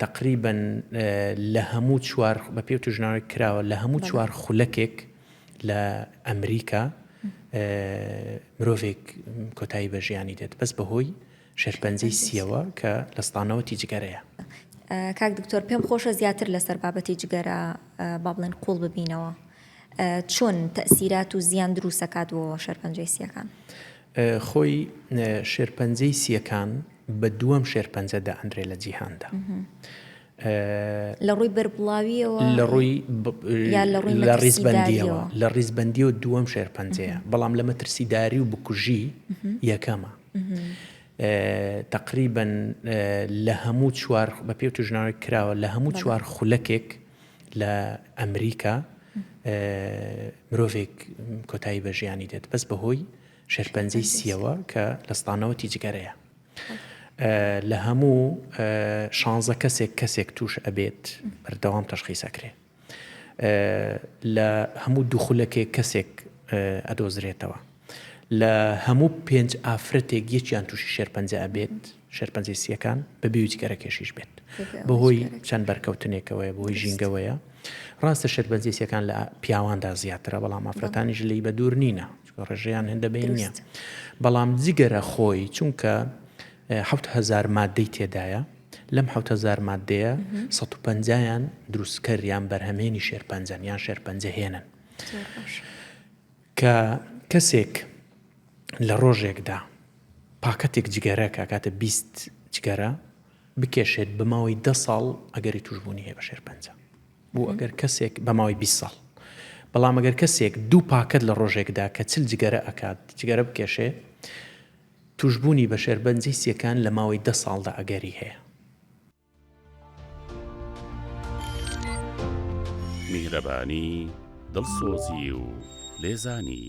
تەقریبەن لە هەموو چوار بە پێی توژنەوەی کراوە لە هەموو چوار خولەکێک لە ئەمریکا مرۆڤێک کۆتایی بە ژیانی دێت بەس بەهۆی شێرپەنجەی سیەوە کە لە ستانەوەتی جگەرەیە. کاک دکتۆر پێم خۆشە زیاتر لەسەر بابەتی جگەرە با بڵێن قوڵ ببینەوە چۆن تەسیرات و زیان دروستەکات بۆ شێرپەنجەی سیەکان؟ خۆی شێرپەنجەی سیەکان بە دووەم شێرپەنجە دائەنرێ لە جیهاندا. لە ڕووی بەربڵاویەوە لە ڕووی لە ڕیزبەندیەوە لە ڕیزبەندیەوە دووەم شێرپەنجەیە بەڵام لە مەترسیداری و بکوژی یەکەمە. تقریبن لە هەموو چوار بە پێ توژناوێک کراوە لە هەموو چوار خولەکێک لە ئەمریکا مرۆڤێک کۆتایی بە ژیانی دێت بەس بەهۆی شێرپەنجەی سیەوە کە لە ستانەوەتی جگەرەیە. لە هەموو شانزە کەسێک کەسێک توش ئەبێت بەردەوام تەشخیس ئەکرێ لە هەموو دوو خولەکێک کەسێک ئەدۆزرێتەوە لە هەموو پێنج ئافرەتێک یەکیان تووشی شێرپەنجە ئەبێت شێرپەنجەی سیەکان بە بێ جگەرە کێشیش بێت بەهۆی چەند بەرکەوتنێکەوەیە بۆی ژینگەوەیە ڕاستە شێرپەنجەی سیەکان لە پیاواندا زیاترە بەڵام ئافرەتانیش لی بە دوور نینە چونکە ڕێژەیان هێندە بەین نییە بەڵام جگەرە خۆی چونکە 1000 مادەی تێدایە لەم 1000 مادەیە 150یان دروستکەر یان بەرهەمێنی شێرپەنجەن یان شێرپەنجە هێنن کە کەسێک لە ڕۆژێکدا پاکەتێک جگەرە کاکاتە 20 جگەرە بکێشێت بە ماوەی دە ساڵ ئەگەری توشببوونی هەیە بە شێرپەنجە بۆ ئەگەر کەسێک بە ماوەی 20 ساڵ بەڵام ئەگەر کەسێک دوو پاکەت لە ڕۆژێکدا کە چل جگەرە ئەکات جگەرە بکێشێ توشببوونی بە شێرپەنجەی سیەکان لە ماوەی دە ساڵدا ئەگەری هەیە. میهرەبانی، دڵسۆزی و لێزانی.